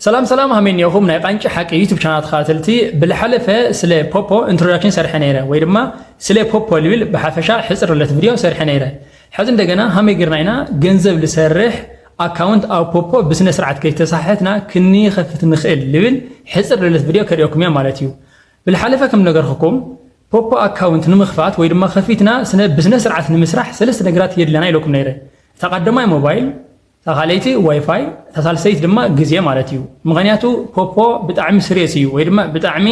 ሰላም ሰላም ሃመይ እኒኦኹም ናይ ቃንጭ ሓቂ ዩቱብ ቻናል ተኸታተልቲ። ብልሓለፈ ስለ ፖፖ ኢንትሮዳክሽን ሰርሐ ነይረ ወይ ድማ ስለ ፖፖ ልብል ብሓፈሻ ሕፅር ለት ቪድዮ ሰርሐ ነይረ። ሕዚ እንደገና ሃመይ ጌርና ኢና ገንዘብ ልሰርሕ ኣካውንት ኣብ ፖፖ ብስነ ስርዓት ከይተሳሕትና ክንኸፍት ንኽእል ልብል ሕፅር ለት ቪድዮ ከርእየኩም እያ ማለት እዩ። ብልሓለፈ ከም ነገርኩኩም ፖፖ ኣካውንት ንምኽፋት ወይ ድማ ከፊትና ስነ ብስነ ስርዓት ንምስራሕ ሰለስተ ነገራት የድለና ኢለኩም ነይረ። እታ ቀዳማይ ሞባይል፣ እታ ካልኣይቲ ዋይፋይ፣ እታ ሳልሰይቲ ድማ ግዜ ማለት እዩ። ምኽንያቱ ፖፖ ብጣዕሚ ስሬስ እዩ ወይ ድማ ብጣዕሚ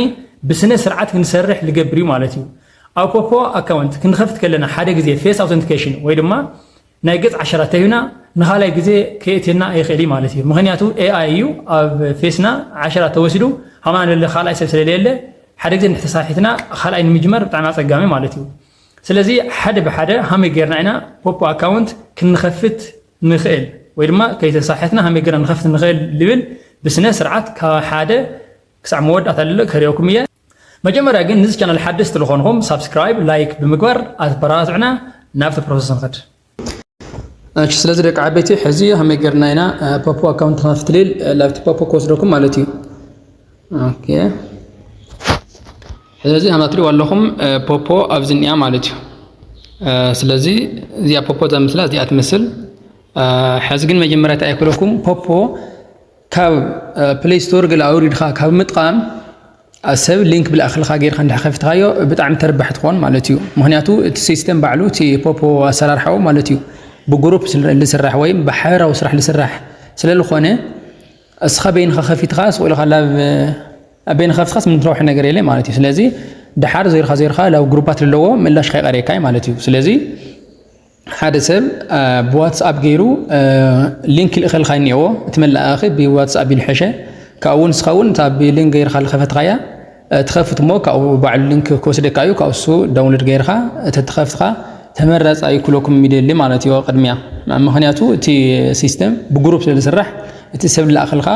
ብስነ ስርዓት ክንሰርሕ ልገብር እዩ ማለት እዩ። ኣብ ፖፖ ኣካውንት ክንኸፍት ከለና ሓደ ግዜ ፌስ ኣውተንቲኬሽን ወይ ድማ ናይ ገጽ ዓሸራ ተሂብና ንኻልኣይ ግዜ ከየእትየና ኣይኽእል እዩ ማለት እዩ። ምኽንያቱ ኤኣይ እዩ ኣብ ፌስና ዓሸራ ተወሲዱ ሃማና ለለ ካልኣይ ሰብ ስለለየለ ሓደ ግዜ እንድሕተሳሒትና ካልኣይ ንምጅማር ብጣዕሚ ኣጸጋሚ ማለት እዩ። ስለዚ ሓደ ብሓደ ሃመይ ጌርና ኢና ፖፖ ኣካውንት ክንኸፍት ንኽእል ወይ ድማ ከይተሳሒትና ሃመይ ጌርና ንኸፍት ንኽእል ልብል ብስነ ስርዓት ካብ ሓደ ክሳዕ መወዳእታ ልለ ከርእየኩም እየ። መጀመርያ ግን ንዚ ቻናል ሓደስቲ ዝኾንኹም ሳብስክራይብ ላይክ ብምግባር ኣትበራትዕና። ናብቲ ፕሮሰስ ንኸድ። እሺ ስለዚ ደቂ ዓበይቲ ሕዚ ሃመይ ጌርና ኢና ፖፖ ኣካውንት ንኸፍት ልብል ላብቲ ፖፖ ክወስደኩም ማለት እዩ። ኦኬ ስለዚ ሃምዛ ትሪእዋ ኣለኹም ፖፖ ኣብዚ እኒኣ ማለት እዩ። ስለዚ እዚኣ ፖፖ እዛ ምስላ እዚኣ ትመስል። ሕዚ ግን መጀመርያ እንታይ ኣይክለኩም ፖፖ ካብ ፕሌይ ስቶር ገለ ኣውሪድካ ካብ ምጥቃም ሰብ ሊንክ ብልኣክልካ ጌርካ እንድሕር ከፊትካዮ ብጣዕሚ ተርባሕ ትኾን ማለት እዩ። ምክንያቱ እቲ ሲስተም ባዕሉ እቲ ፖፖ ኣሰራርሓኡ ማለት እዩ ብግሩፕ ዝስራሕ ወይም ብሓበራዊ ስራሕ ዝስራሕ ስለዝኾነ እስኻ በይንኻ ከፊትካ ስቕ ኢልካ ላብ በይንኻ ከፊትካስ ምንም ትረብሖ ነገር የለ ማለት እዩ። ስለዚ ድሓር ዘይርካ ዘይርካ ላብ ግሩፓት ዘለዎ ምላሽ ከይቀረየካ ማለት እዩ። ስለዚ ሓደ ሰብ ብዋትስኣፕ ገይሩ ሊንክ ይልእኸልካ እኒኦዎ እቲ መላእኺ ብዋትስኣፕ ይልሐሸ ካብኡ ንስኻ እውን እታ ብሊንክ ገይርካ ዝኸፈትካያ ትኸፍት እሞ ካብኡ ባዕሉ ሊንክ ክወስደካ እዩ። ካብኡ እሱ ዳውንሎድ ገይርካ እቲ ትኸፍትካ ተመራፂ እዩ ክለኩም ይደሊ ማለት እዩ። ቅድሚያ ምክንያቱ እቲ ሲስተም ብግሩፕ ስለ ዝስራሕ እቲ ሰብ ዝለኣኸልካ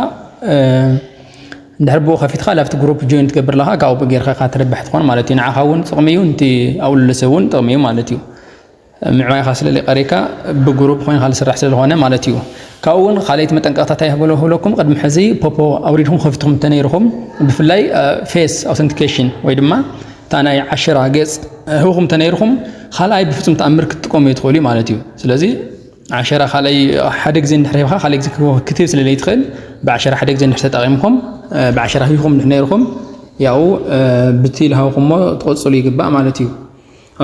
እንድሕር ብኡ ከፊትካ ላብቲ ግሩፕ ጆይን ትገብር ኣለካ ካብኡ ገይርካ ኢካ ትርብሕ ትኾን ማለት እዩ። ንዓኻ እውን ጥቕሚ እዩ ንቲ ኣብኡ ለለ ሰብ እውን ጥቕሚ እዩ ማለት እዩ። ምዕባይኻ ስለ ሊቀሪካ ብግሩፕ ኮይንካ ዝስራሕ ስለ ዝኾነ ማለት እዩ። ካብኡ እውን ካልኣይቲ መጠንቀቕታ እንታይ ይህበሎ ህብለኩም ቅድሚ ሕዚ ፖፖ ኣውሪድኩም ከፊትኩም እንተነይርኩም ብፍላይ ፌስ ኣውተንቲኬሽን ወይ ድማ እታ ናይ ዓሸራ ገጽ ህብኹም እንተነይርኩም ካልኣይ ብፍጹም ተኣምር ክትጥቀሙ ይትኽእሉ ማለት እዩ። ስለዚ ዓሸራ ካልኣይ ሓደ ግዜ እንድሕር ሂብካ ካልኣይ ግዜ ክትህብ ስለ ዘይትኽእል ብዓሸራ ሓደ ግዜ እንድሕር ተጠቒምኩም ብዓሸራ ሂብኩም እንድሕር ነይርኩም ያው ብቲ ልሃብኩሞ ትቐጽሉ ይግባእ ማለት እዩ።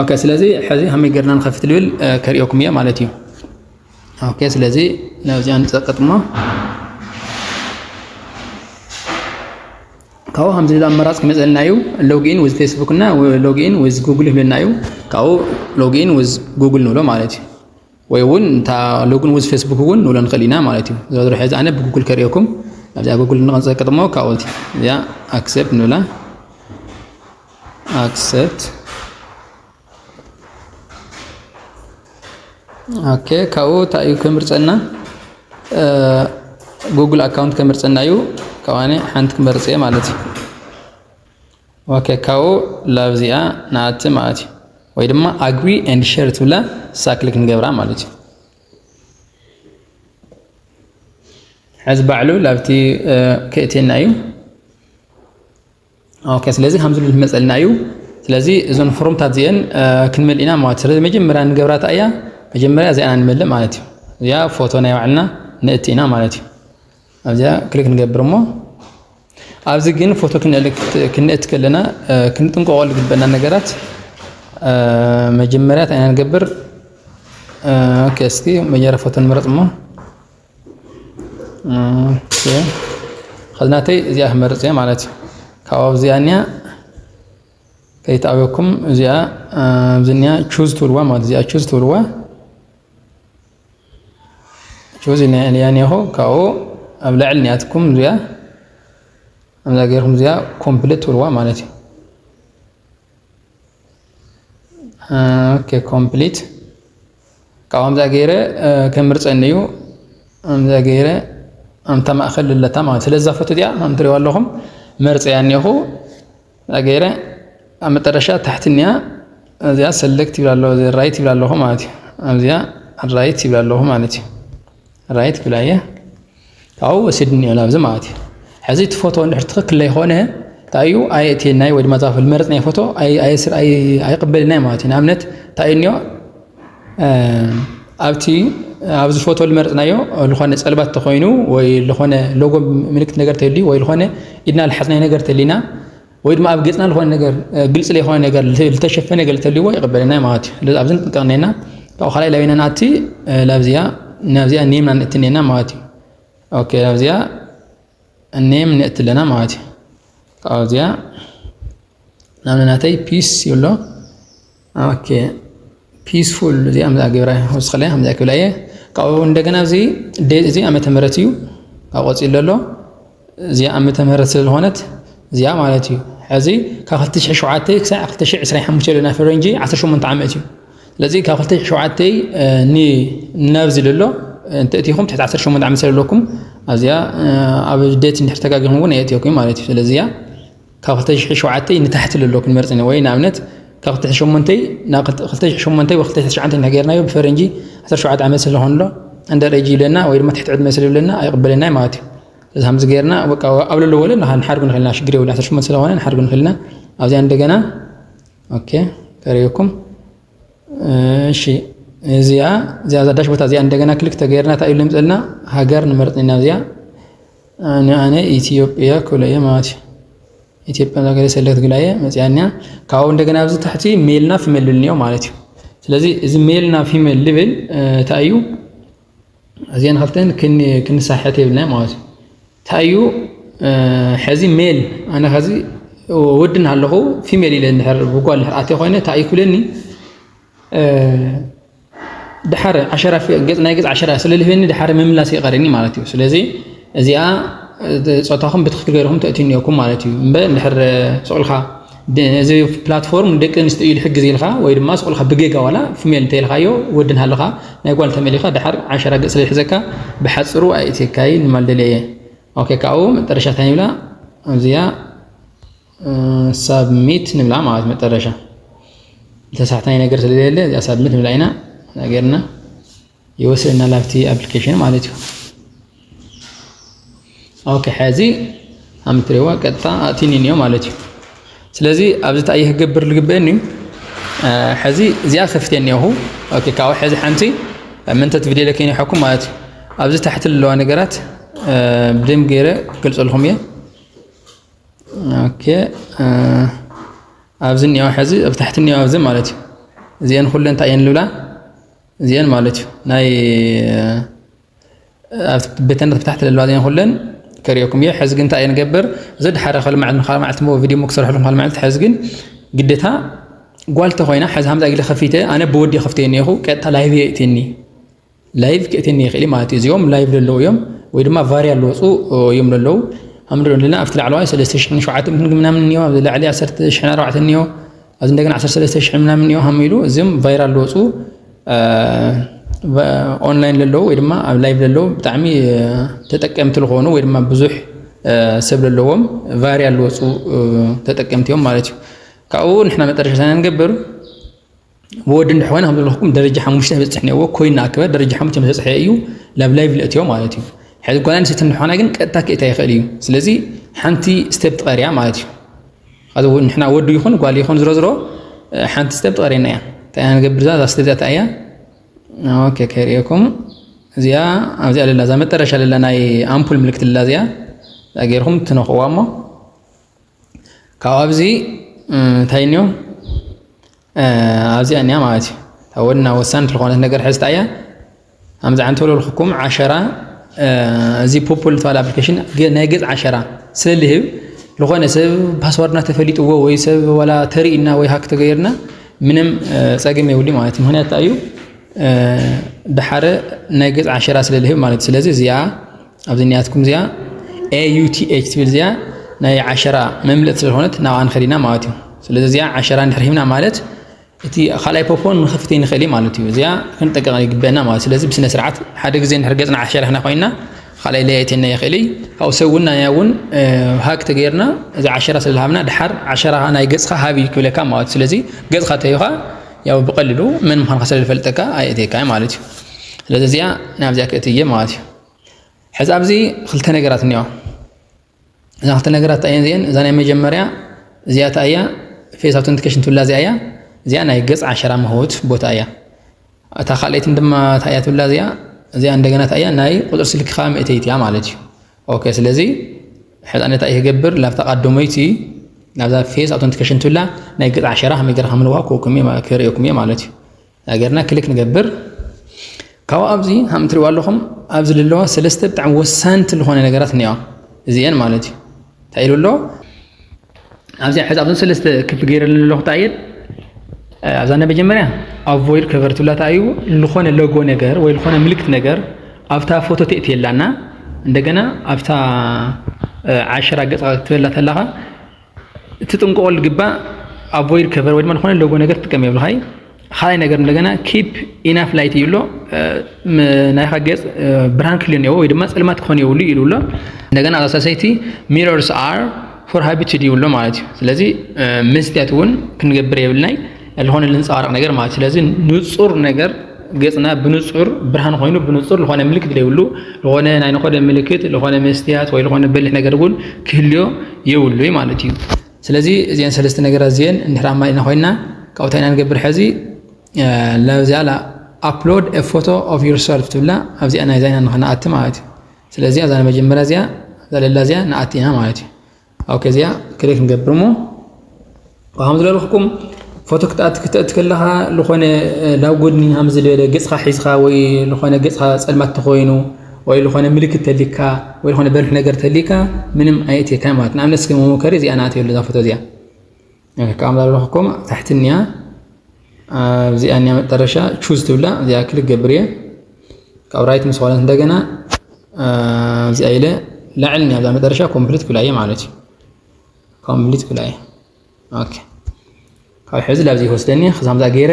ኦኬ ስለዚ ሕዚ ሃመይ ጌርና ንኸፍት ልብል ከርእየኩም እየ ማለት እዩ። ኦኬ ስለዚ ናብዚኣ ንጸቅጥ እሞ ካብኡ ከምዚ ዝብል ኣመራጽ ክመፀልና እዩ። ሎግኢን ዊዝ ፌስቡክ እና ሎግኢን ዊዝ ጉግል ይብለና እዩ። ካብኡ ሎግኢን ዊዝ ጉግል ንብሎ ማለት እዩ። ወይ እውን እታ ሎግን ዊዝ ፌስቡክ እውን ንብሎ ንኽእል ኢና ማለት እዩ። ዝሮ ዝሮ ሕዚ ኣነ ብጉግል ከርእየኩም ናብዚኣ ጉግል ንቐንፀቅጥ እሞ ካብኡ እዚኣ ኣክሴፕት ንብላ። ኣክሰፕት ኦኬ ካብኡ እንታይ እዩ ከምርፀና ጉግል ኣካውንት ከምርፀና እዩ። ካብኣነ ሓንቲ ክመርፅ እየ ማለት እዩ። ኦኬ ካብኡ ላብዚኣ ናቲ ማለት እዩ። ወይ ድማ ኣግሪ ኤንድ ሸር ትብላ ሳክል ክንገብራ ማለት እዩ። ሕዚ ባዕሉ ላብቲ ከእትየና እዩ። ኦኬ ስለዚ ከምዚ ልመፀልና እዩ። ስለዚ እዞን ፎርምታት እዚአን ክንመልእ ኢና ማለት ስለዚ መጀመርያ ንገብራታ እያ። መጀመርያ እዚኣ ንመልእ ማለት እዩ። እዚኣ ፎቶ ናይ ባዕልና ንእቲ ኢና ማለት እዩ። ኣብዚኣ ክሊክ ንገብር እሞ ኣብዚ ግን ፎቶ ክንእት ከለና ክንጥንቀቆ ዝግበና ነገራት መጀመርያ እንታይ ኢና ንገብር? ኦኬ እስኪ መጀመርያ ፎቶ ንምረፅ እሞ ከዝናተይ እዚኣ ክመርፅ እየ ማለት እዩ። ካብ ኣብዚኣ እኒኣ ከይትኣብየኩም እዚኣ ኣብዚ እኒኣ ቹዝ ትብልዋ ማለት እዚኣ ቹዝ ትብልዋ ቹዝ እያ እኒኹ ካብኡ ኣብ ላዕሊ እኒኣትኩም እዚኣ ኣብዛ ገይርኩም እዚኣ ኮምፕሊት ትብልዋ ማለት እዩ። ኦኬ ኮምፕሊት ካብ ከምዛ ገይረ ከምርፀኒ እዩ። ከምዛ ገይረ ኣምታ ማእኸል ልለታ ማለት ስለዚ ዛፈቱ እዚኣ ከም ትሪእዋ ኣለኹም መርፀያ እኒኹ እዛ ገይረ ኣብ መጠረሻ ታሕቲ እኒኣ እዚኣ ሰለክት ይብላ ኣለኹ ራይት ይብላ ኣለኹ ማለት እዩ። ኣብዚኣ ራይት ይብላ ኣለኹ ማለት እዩ። ራይት ክብላ እየ ካብኡ ወሲድኒ እዮ ናብዚ ማለት እዩ። ሕዚ እቲ ፎቶ እንድሕር ትኽክል ዘይኮነ እንታይ እዩ ኣየእትየናይ ወይ ድማ ዛፍ ልመረፅናይ ፎቶ ኣይቅበልናይ ማለት እዩ። ንኣብነት እንታይ እዩ እኒኦ ኣብቲ ኣብዚ ፎቶ ልመረፅናዮ ዝኾነ ፀልባት ተኮይኑ ወይ ዝኾነ ሎጎ ምልክት ነገር ተልዩ ወይ ዝኾነ ኢድና ልሓዝናይ ነገር ተሊና ወይ ድማ ኣብ ገፅና ዝኾነ ነገር ግልፂ ዘይኮነ ነገር ልተሸፈነ ገለ ተልይዎ ይቅበለና ማለት እዩ። ስለዚ ኣብዚ ንጥንቀቅ እኒና ካብኡ ካልኣይ ላቢና ናቲ ላብዚያ ናብዚኣ ኔምና ንእትኔና ማለት እዩ። ኦኬ ናብዚኣ ኔም ንእትለና ማለት እዩ። ካብዚኣ ናብ ናተይ ፒስ ይብሎ። ኦኬ ፒስፉል እዚኣ ምዛ ገብራ ወስኸለ ምዛ ክብላ እየ። ካብኡ እንደገና እዚ ዴት እዚ ዓመተ ምህረት እዩ። ካብ ቆፂሉ ዘሎ እዚኣ ዓመተ ምህረት ስለ ዝኾነት እዚኣ ማለት እዩ። ሕዚ ካብ ክልተ ሽሕ ሸውዓተ ክሳዕ ክልተ ሽሕ ዕስራን ሓሙሽተ ለና ፈረንጂ ዓሰርተ ሸሞንተ ዓመት እዩ። ስለዚ ካብ ክልተ ሽሕ ሸውዓተ ናብዚ ዘሎ እንተእቲኹም ትሕቲ ዓሰርተ ሸሞንተ ዓመት ስለ ዘለኩም ኣብዚኣ ኣብ ዴት እንድሕር ተጋጊኹም እውን የእትየኩም ማለት እዩ። ስለዚ እያ ካብ ክልተ ሽሕ ሸውዓተ ንታሕቲ ዘሎ ክንመርፅ ኢና። ወይ ንኣብነት ካብ ክልተ ሽሕ ሸሞንተ ናብ ክልተ ሽሕ ሸሞንተ ወይ ክልተ ሽሕ ትሽዓተ እንድሕር ጌርናዮ ብፈረንጂ ዓሰርተ ሸውዓተ ዓመት ስለ ዝኾነ ኣሎ under age ይብለና ወይ ድማ ትሕቲ ዕድመ ስለ ይብለና ኣይቕበለናይ ማለት እዩ። ስለዚ ከምዚ ጌርና በቃ ኣብ ለለዎ ንሓድጉ ንኽእልና ሽግር የብሉ። ዓሰርተ ሸሞንተ ስለኾነ ንሓድጉ ንኽእልና ኣብዚኣ እንደገና ኦኬ ከርእየኩም እሺ እዚኣ እዚኣ እዛ ዳሽ ቦታ እዚኣ እንደገና ክሊክ ተገይርና እንታይ እዩ ለምፀልና ሃገር ንመርፅ ኢና እዚኣ ንኣነ ኢትዮጵያ ክብሎ እየ ማለት እዩ። ኢትዮጵያ ዛገረ ሰለክት ግላየ መፅኣኛ ካብኡ እንደገና ኣብዚ ታሕቲ ሜልና ፊሜል ልብል እኒኦ ማለት እዩ። ስለዚ እዚ ሜልና ፊሜል ልብል እንታይ እዩ እዚአን ክልተን ክንሳሕት የብልና ማለት እዩ። እንታይ እዩ ሕዚ ሜል ኣነ ኸዚ ወድን ኣለኹ ፊሜል ኢለ እንድሕር ብጓል እንድሕር ኣትየ ኮይነ እንታይ እዩ ክብለኒ ድሓር ዓሸራ ገጽ ናይ ገጽ ዓሸራ ስለ ልህበኒ ድሓር ምምላስ ይቐርኒ ማለት እዩ። ስለዚ እዚኣ ጾታኹም ብትኽክል ገይርኹም ተእትዩ እኒኦኩም ማለት እዩ። እምበር እንድሕር ስቑልካ እዚ ፕላትፎርም ንደቂ ኣንስትዮ እዩ ዝሕግዝ ኢልካ ወይ ድማ ስቑልካ ብጌጋ ዋላ ፊሜል እንተኢልካዮ ወድን ሃለኻ ናይ ጓል ተመሊኻ ድሓር ዓሸራ ገጽ ስለ ዝሕዘካ ብሓጽሩ ኣይእትየካይ ንማል ደልየ እየ። ኦኬ ካብኡ መጠረሻ እንታይ ንብላ ኣብዚኣ ሳብሚት ንብላ ማለት መጠረሻ ተሳሕታይ ነገር ስለዘየለ እዚኣ ሳብሚት ንብላ ኢና ነገርና ይወስድና ላብቲ ኣፕሊኬሽን ማለት እዩ። ኦኬ ሕዚ ኣምትሪዋ ቀጥታ ኣእቲኒ እኒኦ ማለት እዩ። ስለዚ ኣብዚ እንታይ ክገብር ዝግበአኒ ሕዚ እዚኣ ከፍት እኒኦኹ። ኦኬ ካብኡ ሕዚ ሓንቲ ምንተት ቪድዮ ለከይኒ ሓኩም ማለት እዩ። ኣብዚ ታሕቲ ዘለዋ ነገራት ብደም ገይረ ክገልፀልኩም እየ። ኦኬ ኣብዚ እኒኦ ሕዚ ኣብ ታሕቲ እኒኦ ኣብዚ ማለት እዩ። እዚአን ኩለን እንታይ እየን ልብላ እዚአን ማለት እዩ ናይ ቤተነት ብታሕቲ ለለዋ እዚአን ኩለን ከርእየኩም እየ። ሕዚ ግን እንታይ እየ ንገብር እዚ ድሓረ ካልእ መዓልቲ ካልእ መዓልቲ ሞ ቪድዮ ሞ ክሰርሐልኩም ካልእ መዓልቲ ሕዚ ግን ግዴታ ጓል ተኮይና ሕዚ ሃምዛ ግለ ከፊተ ኣነ ብወዲ ከፍተ እኒኹ ቀጥታ ላይቭ የእትኒ ላይቭ ክእትኒ ይኽእል ማለት እዩ። እዚኦም ላይቭ ዘለዉ እዮም ወይ ድማ ቫይራል ዝወፁ እዮም ዘለዉ። ሃምድሮ ኣለና ኣብቲ ላዕለዋይ ሰለስተ ሽሕን ሸውዓተ ምእትን ምናምን እኒኦ ኣብዚ ላዕሊ ዓሰርተ ሽሕን ኣርባዕተን እኒኦ ኣብዚ እንደገና ዓሰርተ ሰለስተ ሽሕ ምናምን እኒኦ ሃም ኢሉ እዚኦም ቫይራል ዝወፁ ኦንላይን ዘለዉ ወይ ድማ ኣብ ላይቭ ዘለዉ ብጣዕሚ ተጠቀምቲ ዝኾኑ ወይ ድማ ብዙሕ ሰብ ዘለዎም ቫይራል ዝወፁ ተጠቀምቲ እዮም ማለት እዩ። ካብኡ ንሕና መጠረሻ ንገብር ወዲ እንድሕር ኮይና ከም ዘለኹም ደረጃ ሓሙሽተ በፅሕ ነዎ ኮይና ኣክበር ደረጃ ሓሙሽተ በፅሐ እዩ ናብ ላይቭ ልእትዮ ማለት እዩ። ሕዚ ጓል ኣንስተይቲ እንድሕር ኮይና ግን ቀጥታ ክእታ ይኽእል እዩ። ስለዚ ሓንቲ ስቴፕ ትቐርያ ማለት እዩ። ንሕና ወዱ ይኹን ጓል ይኹን ዝሮ ዝሮ ሓንቲ ስቴፕ ትቐርየና እያ። እንታይ እያ ንገብር እዛ ስቴፕ እዚኣ እያ። ኦኬ ከርእየኩም እዚኣ ኣብዚኣ ለላ እዛ መጠረሻ ለላ ናይ ኣምፑል ምልክት ለላ እዚኣ ገይርኩም ትነኽዋ እሞ ካብ ኣብዚ እንታይ እኒኦ ኣብዚኣ እኒኣ ማለት እዩ። እታ ወና ወሳን ዝኾነት ነገር ሕዝታ እያ። ከምዚ ዓንተ ለልኩኩም ዓሸራ እዚ ፖፑል ተባለ ኣፕሊኬሽን ናይ ገጽ ዓሸራ ስለ ልህብ ዝኾነ ሰብ ፓስዋርድና ተፈሊጥዎ ወይ ሰብ ዋላ ተርእና ወይ ሃክ ተገይርና ምንም ጸገም የብሉ ማለት እዩ። ምክንያት እዩ ድሓረ ናይ ገጽ ዓሸራ ስለ ልህብ ማለት ስለዚ እዚኣ ኣብዚ ኒያትኩም እዚኣ ኤዩቲኤች ትብል እዚኣ ናይ ዓሸራ መምለጥ ስለዝኾነት ናብኣ ንኸዲና ማለት እዩ። ስለዚ እዚኣ ዓሸራ እንድሕር ሂብና ማለት እቲ ካልኣይ ፖፖን ንኸፍት ንኽእል ማለት እዩ። እዚኣ ክንጠቀቕ ይግበአና ማለት ስለዚ ብስነ ስርዓት ሓደ ግዜ እንድሕር ገጽና ዓሸራ ሂና ኮይና ካልኣይ ለያይተና ይኽእል እዩ። ካብኡ ሰብ እውን ናያ እውን ሃክ ተገይርና እዚ ዓሸራ ስለዝሃብና ድሓር ዓሸራ ናይ ገጽካ ሃብ እዩ ክብለካ ማለት ስለዚ ገጽካ ተይኻ ያው ብቐልሉ መን ምዃንካ ስለ ዝፈልጠካ ኣየእትየካ ማለት እዩ። ስለዚ እዚኣ ናብዚኣ ክእትየ ማለት እዩ። ሕዚ ኣብዚ ክልተ ነገራት እኒኦ። እዛ ክልተ ነገራት እንታይ እየን እዚአን? እዛ ናይ መጀመርያ እዚኣ እንታይ እያ? ፌስ ኣውተንቲኬሽን ትብላ እዚኣ እያ። እዚኣ ናይ ገጽ ዓሸራ መህውት ቦታ እያ። እታ ካልኣይትን ድማ እንታይ እያ ትብላ እዚኣ? እዚኣ እንደገና እንታይ እያ? ናይ ቁጽሪ ስልክኻ መእተይት እያ ማለት እዩ። ኦኬ፣ ስለዚ ሕፃን እንታይ ክገብር? ላብታ ቀዳመይቲ ናብዛ ፌስ ኣውተንቲኬሽን ትብላ ናይ ገጽ ዓሸራ ከመይ ገይረ ከምልዋ ክህበኩም እየ ማ-፣ ክርእየኩም እየ ማለት እዩ። ገርና ክሊክ ንገብር። ካብኡ ኣብዚ ከም ትሪእዋ ኣለኹም ኣብዚ ዘለዋ ሰለስተ ብጣዕሚ ወሳንቲ ዝኾነ ነገራት እኒኦ እዚአን ማለት እዩ። እንታይ ኢሉ ኣሎ? ኣብዚ ሕዚ ኣብዘን ሰለስተ ክብ ገይረለን ኣለኹ እንታይ እየን? ኣብዛ ናይ መጀመርያ ኣቮይድ ከቨር ትብላ እንታይ እዩ? ዝኾነ ሎጎ ነገር ወይ ዝኾነ ምልክት ነገር ኣብታ ፎቶ ተእትየላና፣ እንደገና ኣብታ ዓሸራ ገጽ ክትበላ ተላኻ እቲ ጥንቆቆ ልግባእ ኣቮይድ ከቨር ወይ ድማ ዝኾነ ሎጎ ነገር ትጥቀም የብልኻይ። ካልኣይ ነገር እንደገና ኪፕ ኢናፍ ላይት ይብሎ፣ እ፣ ም-፣ ናይኻ ገጽ፣ እ፣ ብርሃን ክልዮ እኒኦ ወይ ድማ ጸልማት ክኾን የብሉ ኢሉ ኣሎ። እንደገና ኣብዛ ሳልሰይቲ ሚረርስ ኣር ፎር ሃቢትድ ይብሎ ማለት እዩ። ስለዚ፣ እ፣ መስትያት እውን ክንገብር የብልናይ ዝኾነ ልንጸባረቕ ነገር ማለት እዩ። ስለዚ ንጹር ነገር ገጽና ብንጹር ብርሃን ኮይኑ ብንጹር ዝኾነ ምልክት ዘይብሉ፣ ዝኾነ ናይ ንኾደ ምልክት፣ ዝኾነ መስትያት ወይ ዝኾነ በሊሕ ነገር እውን ክህልዮ የብሉ ማለት እዩ። ስለዚ እዚአን ሰለስተ ነገራት እዚአን እንድሕር ኣማሊእና ኮይንና ካብኡ እንታይ ኢና ንገብር? ሕዚ፣ እ፣ ለብዚኣ ላ ኣፕሎድ ኤ ፎቶ ኦፍ ዩርሰልፍ ትብላ ኣብዚኣ ናይ ዛይና ንኸነኣቲ ማለት እዩ። ስለዚ ኣብዛ ናይ መጀመርያ እዚኣ እዛ ለላ እዚኣ ንኣቲ ኢና ማለት እዩ። ኦኬ፣ እዚኣ ክሊክ ንገብር እሞ ከምዚ ዝበልኩኩም ፎቶ ክትኣት-፣ ክተእቲ ከለኻ ዝኾነ፣ እ፣ ናብ ጎድኒ ሃምዚ ዝበለ ገጽኻ ሒዝኻ ወይ ዝኾነ ገጽኻ ጸልማት ተኾይኑ ወይ ዝኾነ ምልክት ተሊካ ወይ ዝኾነ በርሕ ነገር ተሊካ ምንም ኣየእትየካ ማለት። ንኣብነት እስኪ መሞከሪ እዚኣ ናት የብሉ እዛ ፎቶ እዚኣ። እ፣ ከምዚ ዝበልኩኩም ታሕቲ እኒኣ፣ ኣብዚኣ እኒኣ መጠረሻ ቹዝ ትብላ እዚኣ ክሊክ ገብር እየ። ካብ ራይት ምስ ኾነት እንደገና፣ እ፣ እዚኣ ኢለ ላዕሊ እኒኣ እዛ መጠረሻ ኮምፕሊት ክብላ እየ ማለት እዩ። ኮምፕሊት ክብላ እየ። ኦኬ። ካብ ሕዚ ላብዚ ይወስደኒ፣ ክሳብ ከምዛ ገይረ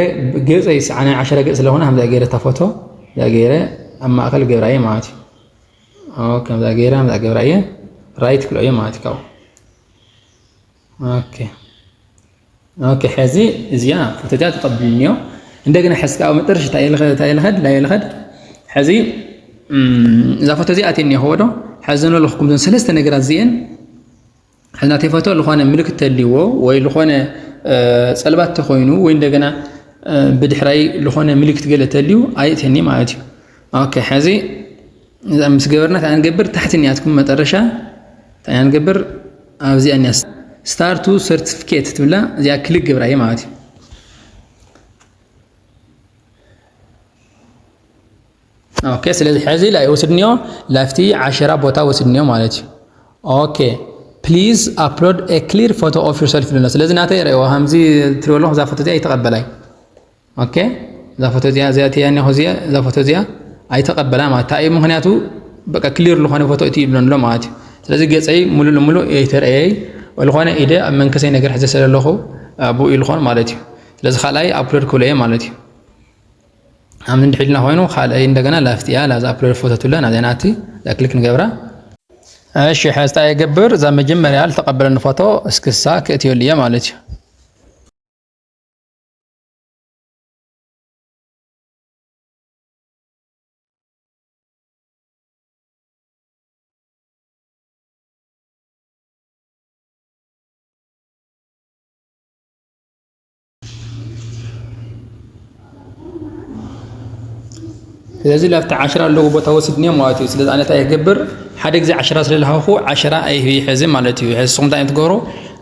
ገጸይ ሰዓነ ዓሸራ ገጽ ስለኾነ ከምዛ ገይረ እታ ፎቶ እዛ ገይረ ኣብ ማእከል ገብራ እየ ማለት እዩ። ኦኬ፣ ከምዛ ገይረ ከምዛ ገብራ እየ ራይት ክብሎ እየ ማለት እዩ። ካብኡ ኦኬ። ኦኬ፣ ሕዚ እዚኣ ፎቶ እዚኣ ተቐቢልኒዮ። እንደገና ሕዚ ካብኡ መጠረሻ እንታይ ኢልኸ-፣ እንታይ ኢልኸድ? እንታይ ኢልኸድ? ሕዚ፣ እም፣ እዛ ፎቶ እዚኣ ኣትየኒ እየ ክወዶ። ሕዚ ንለኹኩም እዞን ሰለስተ ነገራት እዚአን ሕዚ ናተይ ፎቶ ዝኾነ ምልክት ተልይዎ ወይ ዝኾነ፣ እ፣ ጸልማት ተኾይኑ ወይ እንደገና፣ እ፣ ብድሕራይ ዝኾነ ምልክት ገለ ተልዩ ኣየእትየኒ ማለት እዩ። ኦኬ፣ ሕዚ እዛ ምስ ገበርና እንታይ ንገብር? ታሕቲ እኒኣትኩም መጠረሻ እንታይ ንገብር? ኣብዚኣ እኒኣ ስታርቱ ሰርቲፊኬት ትብላ እዚኣ ክሊክ ገብራ እየ ማለት እዩ። ኦኬ፣ ስለዚ ሕዚ ላይ ወስድኒዮ ላፍቲ ዓሸራ ቦታ ወስድኒዮ ማለት እዩ። ኦኬ፣ ፕሊዝ ኣፕሎድ ኤ ክሊር ፎቶ ኦፍ ዩርሰልፍ ይብለና። ስለዚ ናተይ ርእይዎ፣ ከምዚ ትሪእዎ ኣለኹም፣ እዛ ፎቶ እዚኣ ኣይተቐበላይ። ኦኬ፣ እዛ ፎቶ እዚኣ፣ እዚኣ እትያ እኒኹ፣ እዚኣ፣ እዛ ፎቶ እዚኣ ኣይተቐበላ ማለት እዩ። ምኽንያቱ በቃ ክሊር ዝኾነ ፎቶ እቲ ይብለኒ ኣሎ ማለት እዩ። ስለዚ ገፀይ ሙሉእ ንሙሉእ ኣይተረእየይ፣ ዝኾነ ኢደ ኣብ መንከሰይ ነገር ሕዘ ስለ ኣለኹ፣ ኣብኡ ኢሉ ኾን ማለት እዩ። ስለዚ ካልኣይ ኣፕሎድ ክብሎ እየ ማለት እዩ። ኣብ እንድሕልና ኮይኑ ካልኣይ እንደገና ላፍቲ እያ፣ ላዛ ኣፕሎድ ፎቶ ትብላ፣ ናዚኣ ናቲ እዛ ክሊክ ንገብራ። እሺ፣ ሕዚ እንታይ የገብር? እዛ መጀመርያ ዝተቐበለኒ ፎቶ እስክሳ ክእትየሉ እየ ማለት እዩ። ስለዚ ላብቲ ዓሽራ ኣለዎ ቦታ ወስድኒ ማለት እዩ። ስለዚ ኣነ እንታይ ይገብር? ሓደ ግዜ ዓሽራ ስለ ዝሃብኹ ዓሽራ ኣይህብ ይሕዝ ማለት እዩ። ሕዚ ንስኹም እንታይ እዮም ትገብሩ?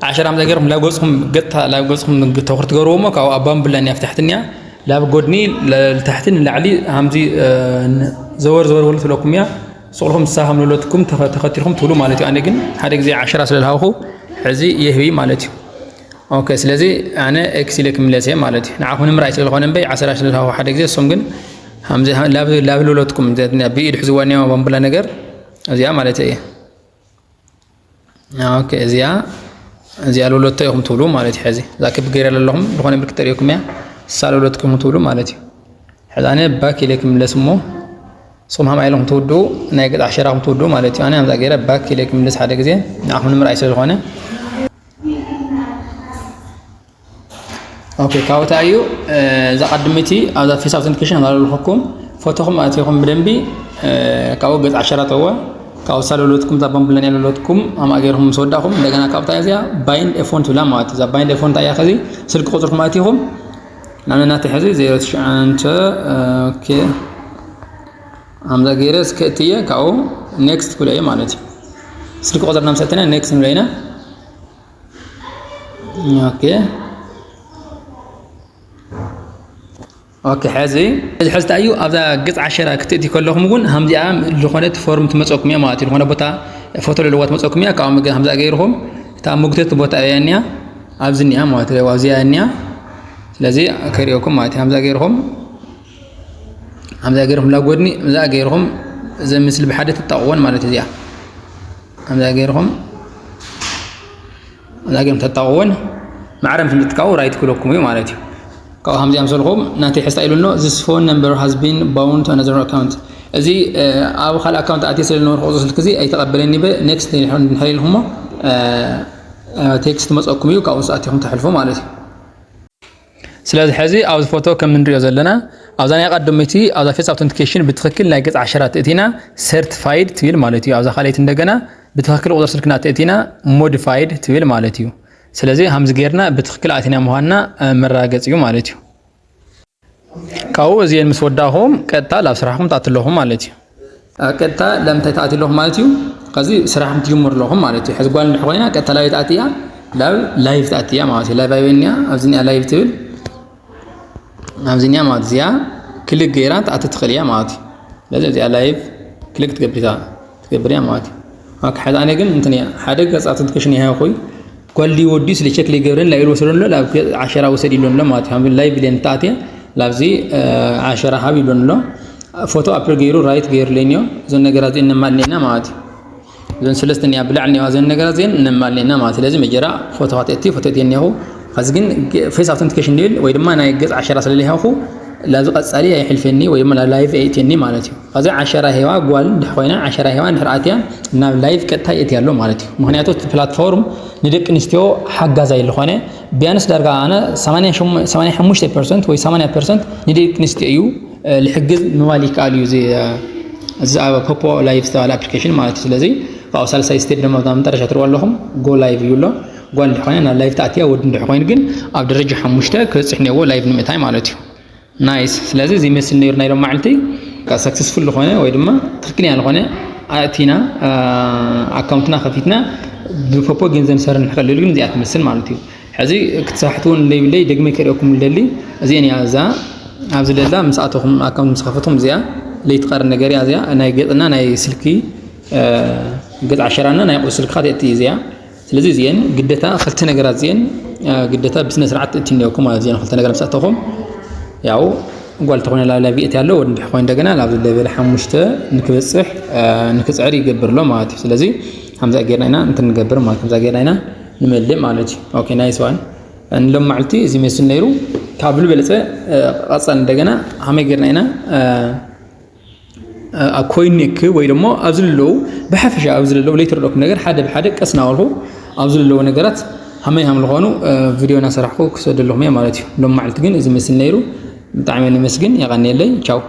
ዓሽራ ምዛ ገይርኩም ላብ ገጽኩም ገጥታ ላብ ገጽኩም ተኹር ትገብርዎ እሞ ካብኡ ኣብ ባምቡላ እኒኣ ፍታሕትንያ ላብ ጎድኒ ለ-፣ ልታሕቲ ንላዕሊ ሃምዚ፣ እ፣ ን-፣ ዘወር ዘወር በሉ ትብለኩም እያ። ስቕልኩም ንሳ ከም ለለትኩም ተኸ-፣ ተኸቲልኩም ትብሉ ማለት እዩ። ኣነ ግን ሓደ ግዜ ዓሽራ ስለ ዝሃብኹ ሕዚ የህቢ ማለት እዩ። ኦኬ፣ ስለዚ ኣነ ኤክስ ኢለ ክምለስ እየ ማለት እዩ። ንዓኹም ንምርኣይ ስለ ዝኾነ እምበይ ዓሰርተ ስለ ዝሃብኹ ሓደ ግዜ፣ እሶም ግን ሃምዚ ላብ፣ ላብ ለለትኩም ዘ-፣ ብኢድ ሕዝዋ እኒኦ ባምቡላ ነገር እዚኣ ማለት እየ። ኦኬ፣ እዚኣ፣ እዚኣ ለለቶ ኢኹም ትብሉ ማለት እዩ። ሕዚ እዛ ክብ ገይረ ዘለኹም ዝኾነ ምልክት ተርእየኩም እያ፣ እሳ ለለትኩም ትብሉ ማለት እዩ። ሕዚ ኣነ ባክ ኢለ ክምለስ እሞ፣ ንስኹም ሃምኣ ኢለኹም ትውድኡ፣ ናይ ገጽ ዓሸራኹም ትውድኡ ማለት እዩ። ኣነ ሃምዛ ገይረ ባክ ኢለ ክምለስ ሓደ ግዜ፣ ንዓኹም ንምርኣይ ስለ ዝኾነ። ኦኬ፣ ካብኡ እንታይ እዩ፣ እ፣ እዛ ቀድሚቲ ኣብዛ ፌስ ኣውተንቲኬሽን ኣላለኹኩም፣ ፎቶኹም ኣእቲኹም ብደንቢ፣ እ፣ ካብኡ ገጽ ዓሸራ ተዋ፣ ካብሳ ለሎትኩም እዛ ባምቡላን ለሎትኩም ኣማእ ገይርኩም ምስ ወዳእኹም እንደገና ካብታ እዚኣ ባይንድ ኤፎን ትብላ ማለት እዩ። እዛ ባይንድ ኤፎን እንታይ እያ? ከዚ ስልኪ ቁፅርኩም ኣቲኹም ናብ ናተይ ሕዚ ዜሮ ትሽዓተ ኦኬ ኣምዛ ገይረ እስከ እትየ ካብኡ ኔክስት ክብሎ እየ ማለት እዩ። ስልኪ ቁፅር እናምሰተና ኔክስት ንብሎ ኢና። ኦኬ ኦኬ ሕዚ እዚ ሕዚ እንታይ እዩ ኣብዛ ገፅ ዓሸራ ክትእቲ ከለኹም እውን ሃምዚኣ ዝኾነት ፎርም ትመፀኩም እያ ማለት እዩ። ዝኾነ ቦታ ፎቶ ለለዋ ትመፀኩም እያ። ካብኣ መገ ሃምዛ ገይርኹም እታ መጉተት ቦታ እያ እኒያ ኣብዚ እኒያ ማለት እዩ። ኣብዚ እያ እኒያ ስለዚ ከሪኦኩም ማለት እዩ። ሃምዛ ገይርኹም ሃምዛ ገይርኹም ላጎድኒ እዛ ገይርኹም እዚ ምስሊ ብሓደ ትጣቕወን ማለት እዚኣ ሃምዛ ገይርኹም እዛ ገይርኩም ተጣቕወን ማዕረም ትምትካው ራይት ክለኩም እዩ ማለት እዩ። ካብኡ ከምዚ ኣምሰልኹም ናተይ ሕስታ ኢሉ ኣሎ this phone number has been bound to another account እዚ ኣብ ካልእ ኣካውንት ኣትየ ስለ ዝነበርኩ ቁፅሪ ስልኪ እዚ ኣይተቐበለኒ በ ኔክስት እንድሕር ኢልኩሞ ቴክስት መፀኩም እዩ ካብኡ ኣቲኹም ተሕልፉ ማለት እዩ። ስለዚ ሕዚ ኣብዚ ፎቶ ከም እንሪኦ ዘለና ኣብዛ ናይ ቀድመይቲ ኣብዛ ፌስ ኣውተንቲኬሽን ብትኽክል ናይ ገፅ ዓሸራ ተእቲና ሰርቲፋይድ ትብል ማለት እዩ። ኣብዛ ካልኣይቲ እንደገና ብትኽክል ቁፅሪ ስልክና ተእቲና ሞዲፋይድ ትብል ማለት እዩ። ስለዚ ከምዚ ጌርና ብትኽክል ኣቲና ምዃንና መረጋገፂ እዩ ማለት እዩ። ካብኡ እዚኤን ምስ ወዳእኹም ቀጥታ ላብ ስራሕኩም ትኣቱ ኣለኹም ማለት እዩ። ቀጥታ ለምንታይ ትኣት ኣለኹም ማለት እዩ። ከዚ ስራሕኩም ትጅምሩ ኣለኹም ማለት እዩ። ሕዚ ጓል እንድሕር ኮይና ቀጥታ ላበይ ትኣት እያ? ላብ ላይቭ ትኣት እያ ማለት እዩ። ላይቭ ኣበይ እኒኣ? ኣብዚ እኒኣ ላይቭ ትብል ኣብዚ እኒኣ ማለት እዚኣ ክሊክ ገይራ ትኣት ትኽእል እያ ማለት እዩ። ስለዚ እዚኣ ላይቭ ክሊክ ትገብር እያ ትገብር እያ ማለት እዩ። ኦኬ ሕዚ ኣነ ግን እንትን እያ ሓደ ገጻት ትክሽን ይሃ ኾይ ጓል ድዩ ወዲ ስለ ቸክ ሊገብረን ላይሉ ወሰደን ሎ ላብ ዓሸራ ወሰድ ኢሎን ሎ ማለት እዩ። ላይቭ ሌን ትኣት እያ ላብዚ ዓሸራ ሃብ ኢሎን ሎ ፎቶ ኣፕሎድ ገይሩ ራይት ገይሩለይን እዮ። እዞን ነገራት እዚአን ነማልኔና ማለት እዩ። እዞን ሰለስተ እኒኣ ብላዕሊ እኒዋ እዞን ነገራት እዚአን ነማልኔና ማለት ስለዚ መጀራ ፎቶ ካትእቲ ፎቶ እትየ እኒኹ ከዚ ግን ፌስ ኣውተንቲኬሽን ንብል ወይ ድማ ናይ ገፅ ዓሸራ ስለለይሃኹ ላዚ ቀፃሊ ኣይሕልፈኒ ወይ ድማ ላይቭ ኣይእትየኒ ማለት እዩ። ከዚ ዓሸራ ሄዋ ጓል እንድሕ ኮይና ዓሸራ ሄዋ እንድሕር ኣትያ ናብ ላይቭ ቀጥታ ይእትያ ኣሎ ማለት እዩ። ምክንያቱ እቲ ፕላትፎርም ንደቂ ኣንስትዮ ሓጋዛይ ዝኾነ ቢያንስ ዳርጋ ኣነ ሰማንያ ሸሙ- ሰማንያ ሓሙሽተ ፐርሰንት ወይ ሰማንያ ፐርሰንት ንደቂ ኣንስትዮ እዩ ዝሕግዝ ምባል ይከኣል እዩ። እዚ ኣብ ፖፖ ላይቭ ዝተባለ ኣፕሊኬሽን ማለት እዩ። ስለዚ ካብኡ ሳልሳይ ስቴፕ ድማ ኣብዛ መጠረሻ ትሪእዋ ኣለኹም ጎ ላይቭ እዩ ኣሎ። ጓል እንድሕር ኮይነ ናብ ላይቭ ተኣትያ ወዲ እንድሕር ኮይኑ ግን ኣብ ደረጃ ሓሙሽተ ክበፅሕ እኒኦዎ ላይቭ ንምእታይ ማለት እዩ። ናይስ ስለዚ እዚ ይመስል ነይሩ ናይ ሎም መዓልቲ። ሰክሰስፉል ዝኾነ ወይ ድማ ትክክለኛ ዝኾነ ኣእቲና ኣካውንትና ከፊትና ብፖፖ ገንዘብ ንሰርሕ ንኽእል ግን እዚኣ ትመስል ማለት እዩ። ሕዚ ክትሳሕትዎ እንደይብለይ ደግመ ከርእየኩም ልደሊ እዚአን እያ እዛ ኣብዚ ደላ ምስ ኣተኹም ኣካውንት ምስ ከፈትኩም እዚኣ ለይትቐር ነገር እያ እዚኣ ናይ ገፅና ናይ ስልኪ ገፅ ዓሸራና ናይ ቁፅሪ ስልክኻ ተእቲ እዚኣ ስለዚ እዚአን ግደታ ክልተ ነገራት እዚአን ግደታ ብስነ ስርዓት ተእቲ እኒኦኩም ማለት እዚአን ክልተ ነገራት ምስ ኣተኹም ያው ጓል ተኾይነ ላብ ላይቭ የእቲ ኣሎ ወዲ እንድሕር ኮይኑ እንደገና ላብ ሌቨል ሓሙሽተ ንክበፅሕ ንክፅዕር ይገብር ኣሎ ማለት እዩ። ስለዚ ከምዛ ጌርና ኢና እንትን ንገብር ማለት ከምዛ ጌርና ኢና ንመልእ ማለት እዩ። ኦኬ ናይስ ዋን ንሎም መዓልቲ እዚ መስል ነይሩ ካብ ዝበለፀ ቀፃል እንደገና ከመይ ጌርና ኢና ኣብ ኮይን ኔክ ወይ ደሞ ኣብዚ ዘለዉ ብሓፈሻ ኣብዚ ዘለዉ ለይተረደኩም ነገር ሓደ ብሓደ ቀስ እናበልኩ ኣብዚ ዘለዉ ነገራት ሃመይ ሃም ዝኾኑ ቪድዮ እናሰራሕኩ ክሰደለኹም እየ ማለት እዩ። ሎም መዓልቲ ግን እዚ መስል ነይሩ ብጣዕሚ ንመስግን የቐንየለይ ቻው።